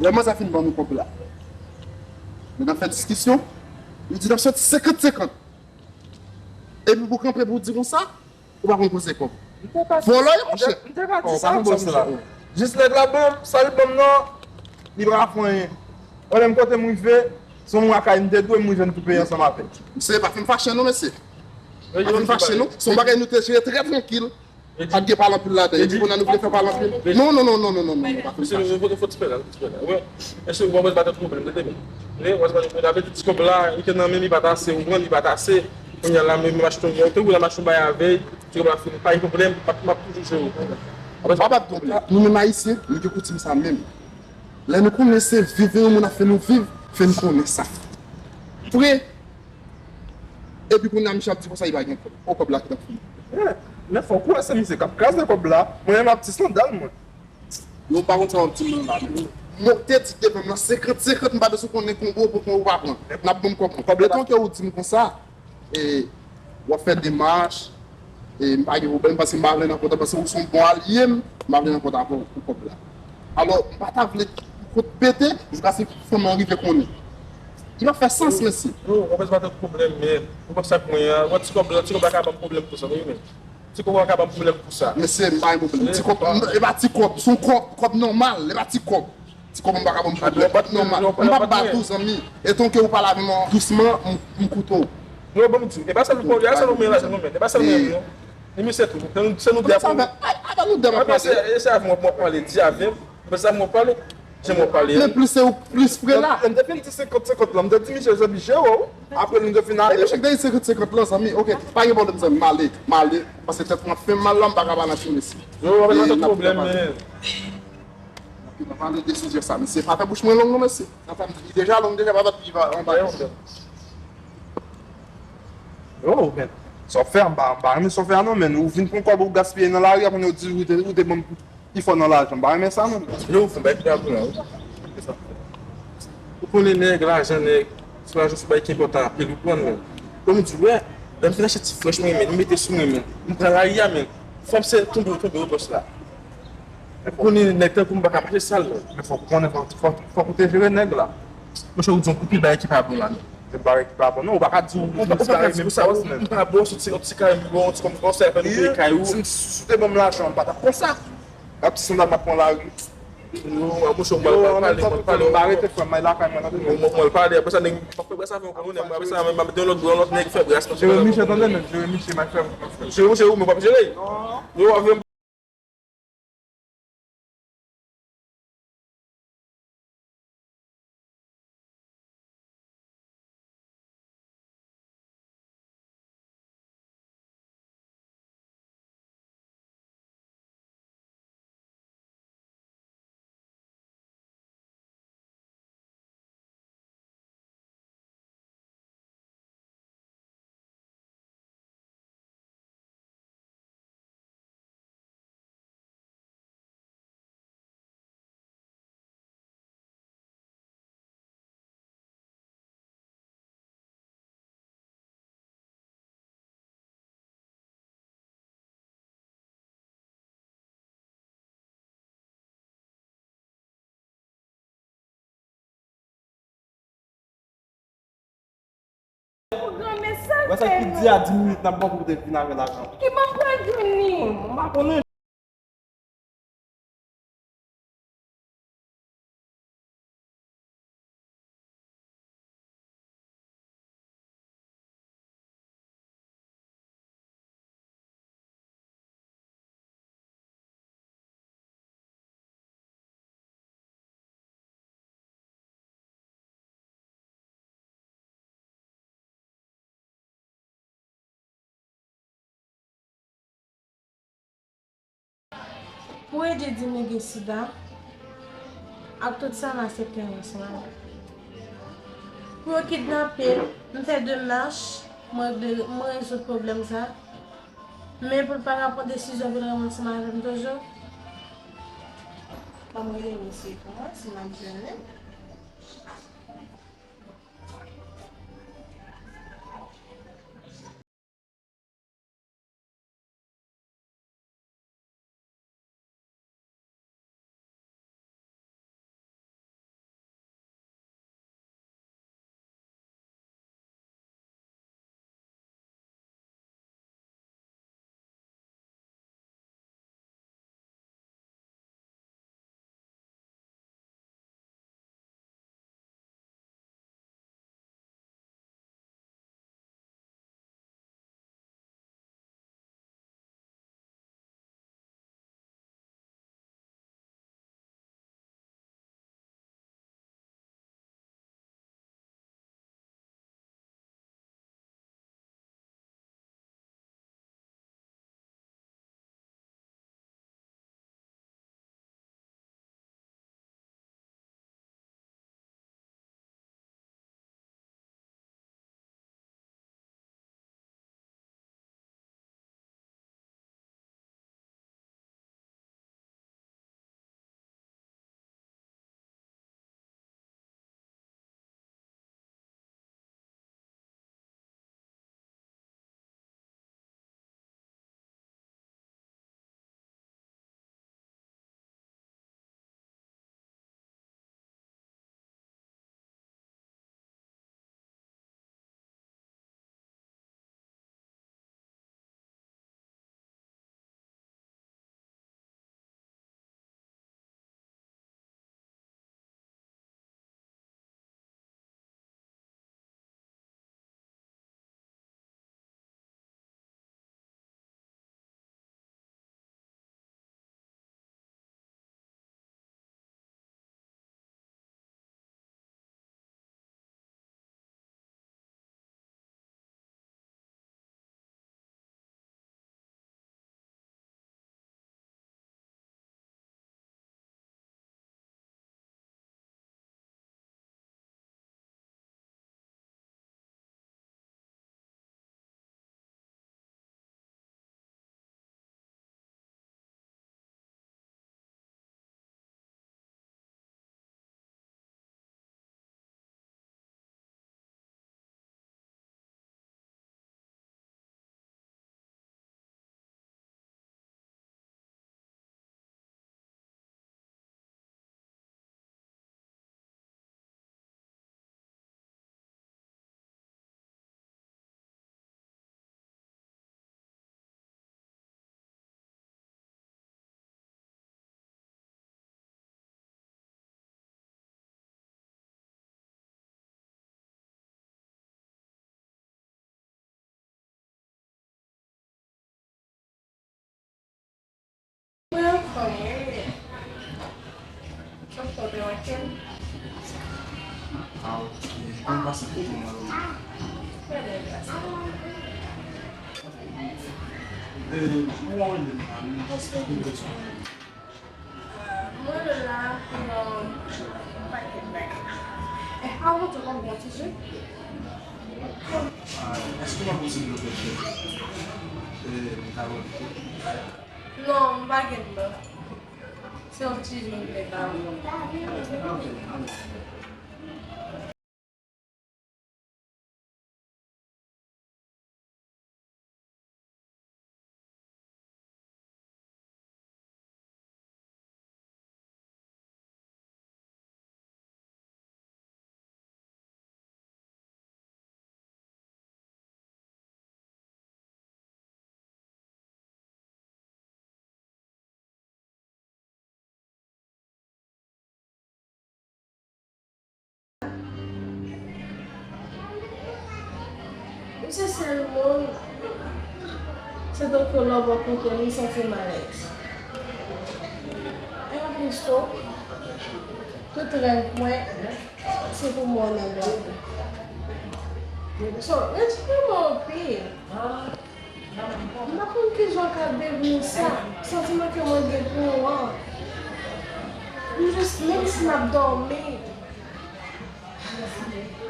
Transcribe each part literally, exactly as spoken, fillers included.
Lè manzè fin ban nou kòb la, nou nan fè diskisyon, li di n ap soti senkant senkant. Epi pou kanpe pou w di konsa, ou pa konn koze kòb. Vòlò ye, monchè. M te ka di sa, bòs la. Jis nèg la ban m, sa l ban m nan, li pa ka fè anyen. Mwen menm kote m rive, se yon lakay m te dwe, m rive m tou peye ansanm avè l. Mesye, pa fin fache non, mesye. Pa fin fache non. Se yon bagay nou te jere trè trankil. Pa t gen pale anpil ladan. Epi kounye a nou vle fè pale anpil. Non, non, non, non, non, non, non, non, pa fin fache. Mesye, nou vote fò ti pè la, ti pè la. Wè. Èske w wè pa t pwoblèm, tande byen. Wè, wè, pa t pwoblèm. Avè tout ti kòb la, li te nan men, li pa t ase, ou pran, li pa t ase. Kounye a la, men machin, ou te wè la machin bay avè l. Ti kòb la fini, pa gen pwoblèm, m ap, m ap toujou jere w. Apre sa, pa gen pwoblèm. Nou menm Ayisyen, nou gen koutim sa menm. Lè nou konnen se viv yon moun ap fè nou viv, fè n konnen sa. Vre. Epi kounye a misye ap di konsa li pa gen kòb. O kòb la ki t ap fini. Eh, men fòk ou wè se misye k ap kraze kòb la. Mwen menm m ap ti sandal mwen. Yo pa konn sa w ap di m nan la menm. Mwen te di devan m nan senkant senkant, m pa bezwen konnen konbo pou konbo pa pran. N ap ban m kòb mwen. Kòb la. Etan ke ou di m konsa, e, w ap fè demach, e, m pa gen pwoblèm, paske m pa vle nan kont, paske ou se yon bon alye m, m pa vle nan kont avè w pou kòb la. Alò, m pa ta vle kont pete, jiskaske fanm nan rive konnen. Li pa fè sans, mesye. Yo, yo, w ap pa t pwoblèm, men, ou konn sa k mwen an, wè ti kòb la, ti kòb la ka ban m pwoblèm konsa, wi, men. Ti kòb pa ka ban m pwoblèm konsa. Mesye, m pa gen pwoblèm. Ti kòb, e pa ti kòb, se yon kòb, kòb nòmal, e pa ti kòb. Ti kòb m pa ka ban m pwoblèm, kòb nòmal. M p ap bat ou, zanmi. Etan ke ou pale avè m dousman, m, m koute w. Non, ban m di w, e pa sèl ou, e pa sèl ou men lajan non, men. E pa sèl ou men, non. Ni misye tou. Se nou, se nou de. Sa fè, a, a, nou de m ap pale. Se, se avè m w ap pale, di avè m. Apre sa, m w ap pale. Jan m w ap pale. Men plis se ou plis pre la. Lè m te fin di senkant senkant la, m te di misye, zanmi, jere w. Apre nou te fin ale. Epi chak de senkant senkant la, zanmi, oke, pa gen pwoblèm, zanmi, m ale, m ale. Paske tèt mwen ap fè m mal la, m pa ka pale anpil, mesye. Yo, w ap pale, pa gen pwoblèm, men. N ap pale de sijè sa, mesye. Pa fè bouch mwen long, non, mesye. Sa fè m di, li deja long, deja, pa bat pi anba. Yo, men. Sa w fè a, m pa, m pa renmen sa w fè a, non, men. Ou vin pran kòb ou gaspiye nan lari a, kounye a ou di ou te, ou te ban m pi fò nan lajan. M pa renmen sa, non. Yo, ou fè bay pi rapid la, wi. Ou konnen nèg, lajan nèg, se lajan se bagay ki enpòtan anpil, ou konprann, men. Kòm m di w, wè, lè m fin achte ti frèch mwen, men, m mete sou mwen, men. M pran lari a, men. Fò m se tonbe, tonbe, bòs la. Ou konnen nèg tankou m pa ka mache sal, non. Men fòk ou konnen, fòk, fòk, fòk ou te jere nèg la. Monchè, ou di yon anpil bagay ki pa bon la, non. Yon bagay ki pa bon, non, ou pa ka di ou, ou pa ka di konsa, ou pa bon, sou ti, ti kay, bon, ti kòm konsa, fè nou touye kay ou. Si, si w te ban m lajan, m pa t ap konsa. Gad ti sandal m ap pran lari. Yo, monchè, mwen pale, mwen pale. M pa rete frè m, m al lakay mwen nan demen. Mwen, mwen pale, apre sa, nèg, m ap fè brasa avè yon kolonèl, apre sa, m ap mete yon lòt, yon lòt nèg fè brasa. Jere Miche, tande, men, jere Miche, my friend. Jere Miche, ou, men w p ap jere. Non. Yo, avè m. Wè sa ki di a di minit n ap bon pou te vin avè lajan. Ki bon pou vini? M pa konnen. Pou ede di m li gen sida ak tout sa m aksepte ansanm avè l. Pou yo kidnape l, m fè demach, mwen regle, mwen rezoud pwoblèm sa. Men pou l pa ka pran desizyon pou l renmen ansanm avè m toujou. Ban m rele misye pou mwen, si m ap jwenn li. Mwen la, non, m pa gen bagay. E pa wout ou konn bon ti jus? Ah, èske pa posib nou fè chèf? Eh, m ta wè. Non, m pa gen nan. Se yon ti jus m te ba ou. Ok, ok. Ou se sèl moun, se tankou lè w bò kote m, m santi m alèz. E anplis tou, tout rèv mwen, se pou mwen nan dòmi. So, retire mwen anpil. M pa konn kijan w ka devni sa. Santiman ke mwen gen pou ou an. M jis, menm si m ap dòmi,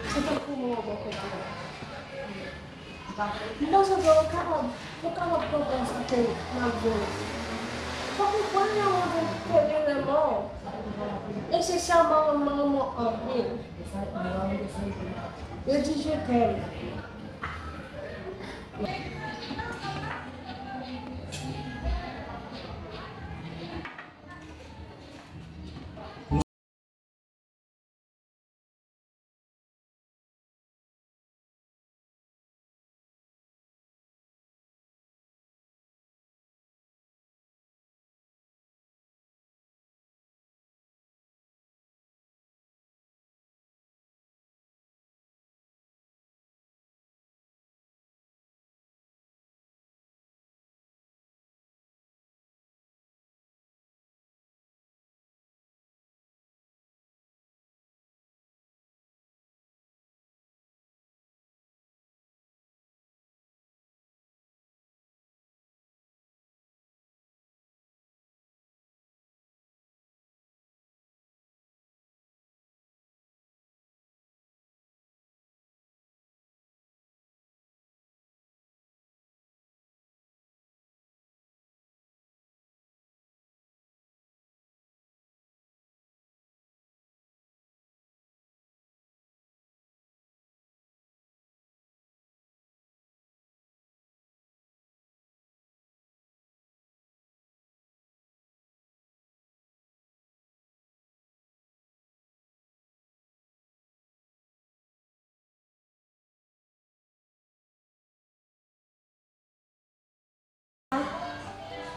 se tankou mwen bò kote w. M panse ke ou kapab, ou kapab konprann sa ke m ap di w. Fòk ou konprann yon moun te gen lanmò. E se sa m renmen anpil. Yo di je t'aime.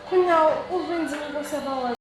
Kounye a, ou vin di m konsa pawòl.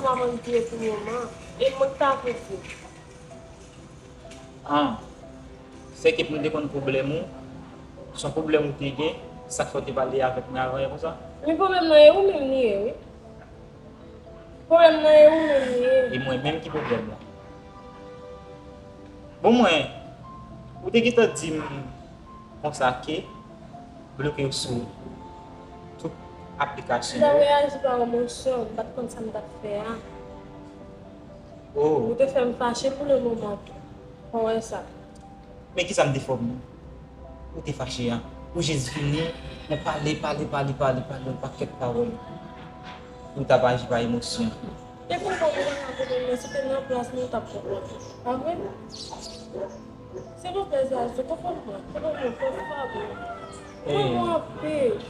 Sa m ap ann di yo pou moman. E mwen k ta vle di. Ah, sèke pou m te konn pwoblèm ou, se yon pwoblèm ou te gen, sa k fè w te pale avèk mwen avan yè konsa? Men pwoblèm nan e ou menm li ye, wi. Pwoblèm nan e ou menm li ye. E mwen menm ki pwoblèm lan? Bon, mwen, ou te gentan di m konsa ke bloke w sou tout aplikasyon yo. M t ap reyaji pa emosyon, m pa t konn sa m t ap fè a. Oh. Ou te fè m fache pou le moman tou. Ou wè sa? Men kisa m te fè w menm? Ou te fache a. Ou jis vini, ou pale, pale, pale, pale, pale, yon pakèt pawòl. Ou t ap aji pa emosyon. Te konprann ou pa ka konprann mwen, si te nan plas mwen, ou t ap konprann. Pa vre? Silvouplè, Zazo, konprann mwen. Konprann mwen, fò sa vre. Konprann mwen anpil.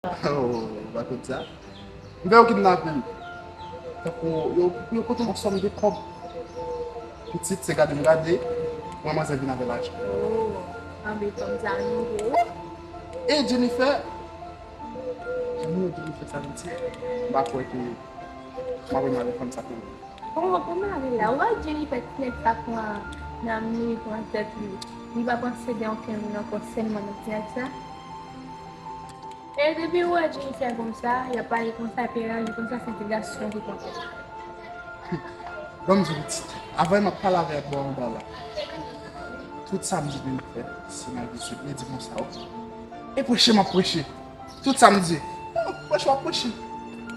Oh, ou pa konn sa? M fè yo kidnape m. Tankou yo, yo pote yon sòm de kòb. Pitit, se gade m gade, mwen manzè vin avè lajan. Oh, anben fanm sa nou gwo. E Jennifer, Jennifer sa vin di, m pa kwè ke m ap renmen avèk fanm sa pou mwen. Bon, kòman l la? Ou wè Jennifer ti nèg sa pran nanm li, pran tèt li. Li pa panse de okenn moun ankò, sèlman nan ti nèg sa. E depi ou wè Jennifer konsa, y ap pale konsa, epi reyaji konsa, se de gason ki konsa. Ban m di w pitit, avan m ap pale avè w bò anba la. Tout sa m di Jennifer, se nan diswit, li di konsa, wi. E preche m ap preche. Tout sa m di, preche w ap preche.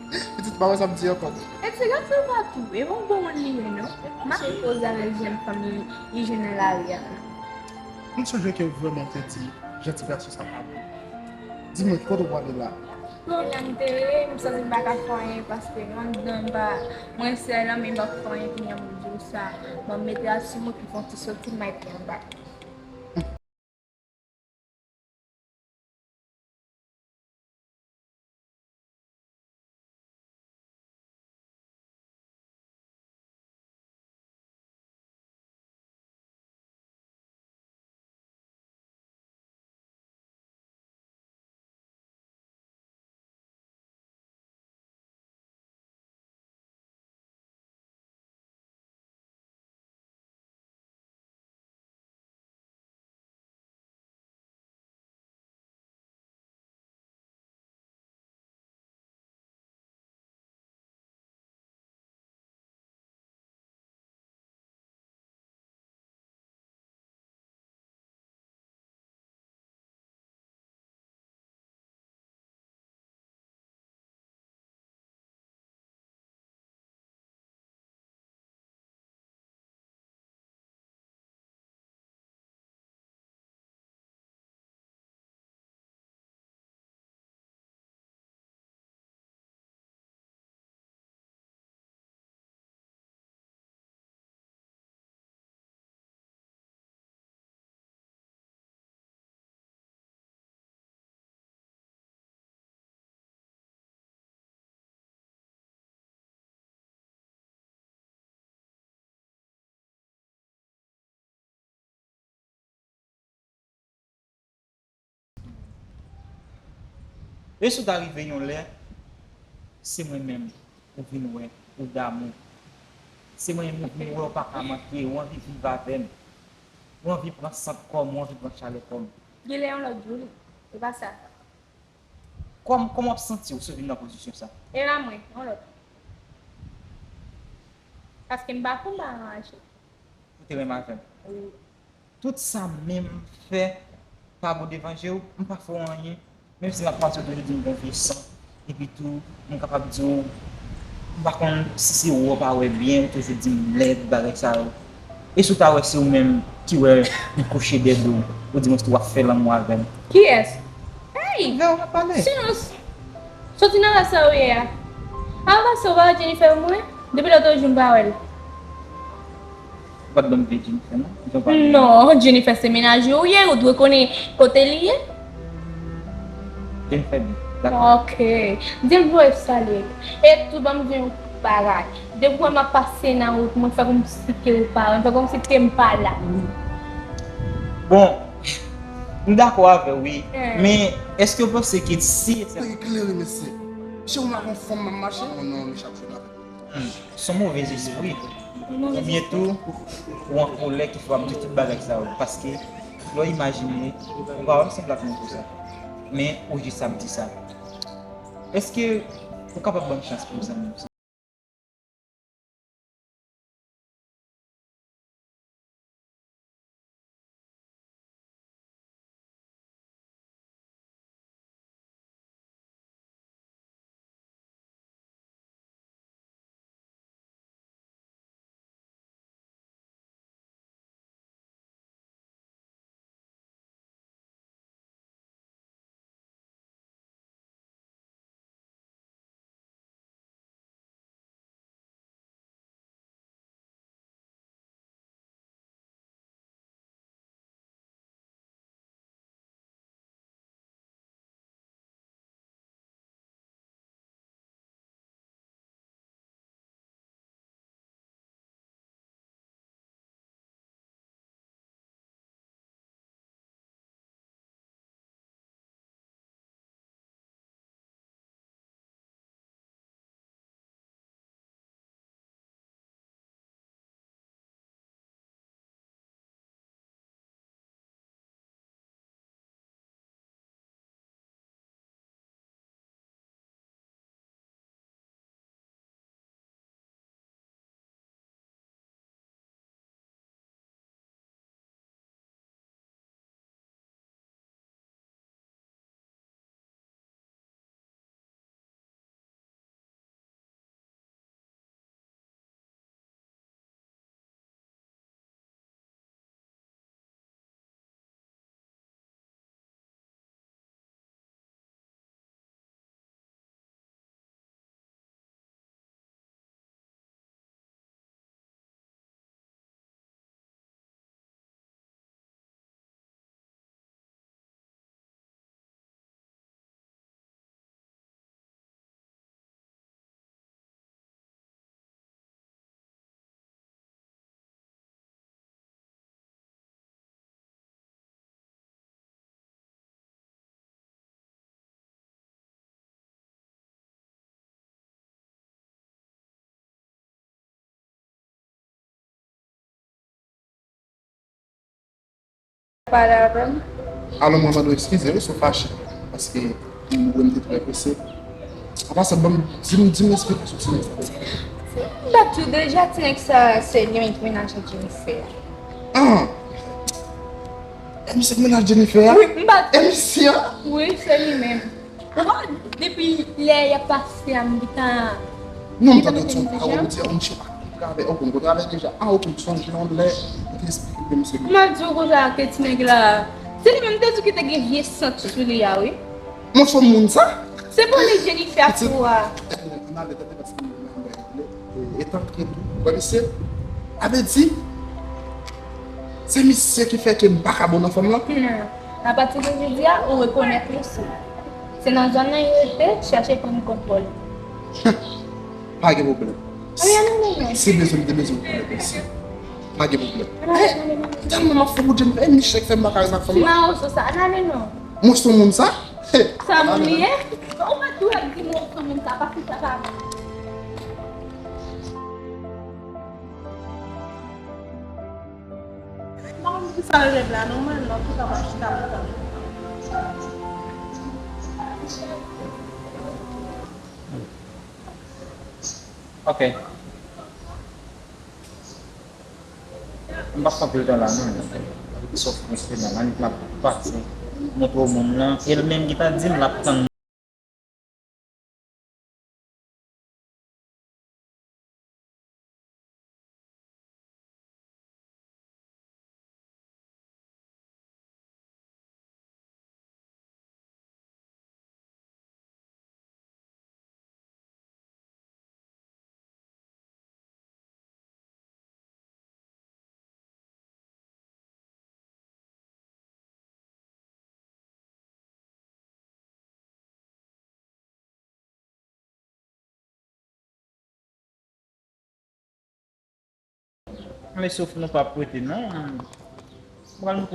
Pitit, pa wè sa m di ankò. E ti gason pa tou, e yon bon moun li ye, non. M ap koze avèk jèn fanm li, li jwenn nan lari a. M sonje ke vrèman w te di jan ti gason sa pa bon. Di mwen, ki kote w prale la? Kounye a m te rele, m santi m pa ka fè anyen paske anndan m pa, mwen sèl, men m pa ka fè anyen kounye a m di w sa. Bon, m mete asou mwen ki fè yon ti soti, m al pran bak. E si w ta rive yon lè, se mwen menm ou vin wè, ou damou. Se mwen menm ou vin wè, ou pa ka manke, ou anvi viv avè m. Ou anvi pran sant kò m, ou anvi pran chalè kò m. Genlè yon lòt jou li. E pa sa. Kòm, kòman w ap santi w si w vin nan pozisyon sa? E pa mwen, yon lòt. Paske m pa konn pa anraje. Ou te renmen avè m. Wi. Tout sa m menm fè pa bon devan je w, m pa fè w anyen. Menm si m ap pase, w toujou di m gon vye san. Epi tou, m kapab di w, m pa konn si se wè w pa wè byen, ou toujou di m lèd, bagay sa yo. E si w ta wè se ou menm ki wè m kouche dèyè do w, ou di mwen si w ap fè lanmou avè m. Kiyès? Hey! Avè w m ap pale. Silans! Soti nan rès sa ou ye a. Avan pase w pa wè Jennifer mouri? Depi lòt jou m pa wè l. Ou pa t ban m vye Jennifer, non? Jan w pale. Non, Jennifer se mennaj ou ye, ou dwe konnen kote li ye. Jennifer byen, dakò. Ok. Di l voye salye. E tou ban m di yon bagay. Depi w wè m ap pase nan wout, mwen fè kòmsi ke ou pa wè m, fè kòmsi ke m pa la. Bon, m dakò avè w, wi. Eh. Men, èske w panse ke si... Eklere, mesye. Mesye, ou la gon fanm m ap mache? Oh non, li chak jou la. Hmm. Se yon move espri. Oubyen tou, ou an kolè ki fè w ap di tout bagay sa yo. Paske, lè w imajine, ou pa wè m sanble ak moun konsa. Men, ou jis ap di sa. Èske ou kapab ban m chans pou zanmi m sa? Pale avè m. Alò, mwen mande w eskize, wi, si w fache. Paske m wè m te trè prese. An pasan, ban m, di m, di m esplike sou ti mesaj. M t ap di w deja, ti nèg sa, se li menm ki mennaj ak Jennifer. Ah! E misye k mennaj Jennifer a? Wi, m pa di. E misye a? Wi, se li menm. Ou konn, depi lè y ap pase a, m gentan. Non, m tande w di yon pawòl, ou di, "Ah, misye pa kontre avè, ou konn kontre avè deja." Ah, ou konn sonje yon lè, ou te esplike m se li. M ap di w konsa ke ti nèg la, se li menm te di w ki te gen vye sant sou li a, wi. Mwen se moun sa? Se pou li Jennifer pou a. Ann ale, tande, paske m gen yon bagay regle. E, e tanke tou, wè misye, sa vle di, se misye ki fè ke m pa ka bon nan fanm lan? Non. Apati de jodi a, ou rekonèt li sou. Se nan zòn nan yo rete, chèche pran kontwòl. Pa gen pwoblèm. Ann ale, ann ale, non. Si bezwen, m te bezwen w konnen konsa. Pa gen pwoblèm. Ann ale, ann ale, non. Tèlman m ap fè pou Jennifer, e Michel k fè m pa ka rete ak fanm lan. Ti mawozo sa, ann ale, non. Mwen se yon moun sa? Sa moun li ye? Ou pa tou ap di mwen se moun sa, pa fè sa pa bon. M pa konn kisa l rèv la non, mwen, non, tout ap chita pou kò m. Ok. M p ap pran anpil tan la non. Sa w fè nan la, m ap pase montre w moun lan. E l menm ki ta di m l ap tann. Men souf nou p ap prete non. M pral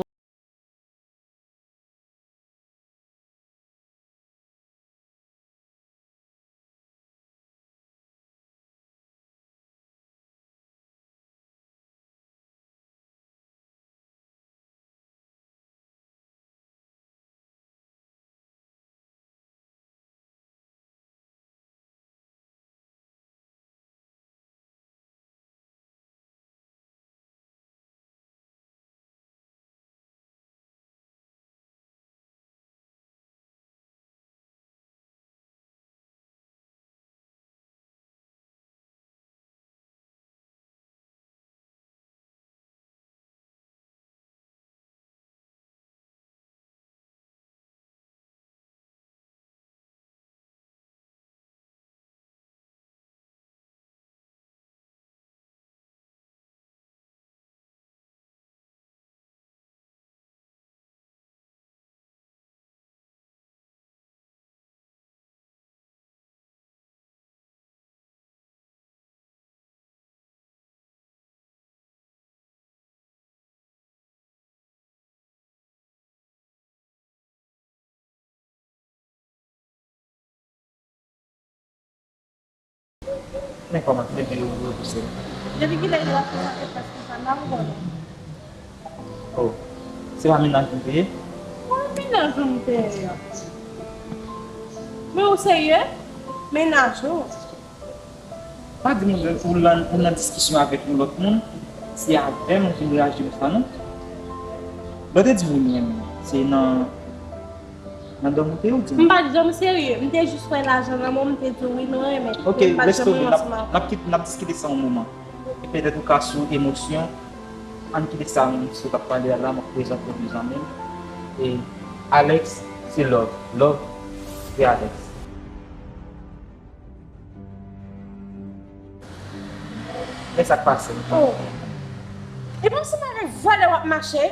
Men kòman, depi ou repouse m? Depi kilè ou ap fè sa, fè plis konsa, m pa konprann ou. Oh, se pa mennaj ou m te ye? Wi, mennaj ou m te ye. Men ou serye? Mennaj ou? Pa di m ou, ou lan, ou nan diskisyon avèk yon lòt moun, se avè m ou vin reyaji konsa non. Lè w te di m ou renmen m, se nan, nan dòm ou te ye ou di m? M pa t janm serye, m te jis wè lajan nan men w, m te di w wi nou renmen, men m pa t janm renmen ansanm avè w. Ok, reste, n ap, n ap kit-, n ap diskite sa yon moman. E petèt ou ka sou emosyon, ann kite sa menm si w t ap pale a la, m ap prezante w de zanmi m. E Alex, se Love. Love, se Alex. Men sa k pase. Oh. Epi w sanble avèk vòlè w ap mache.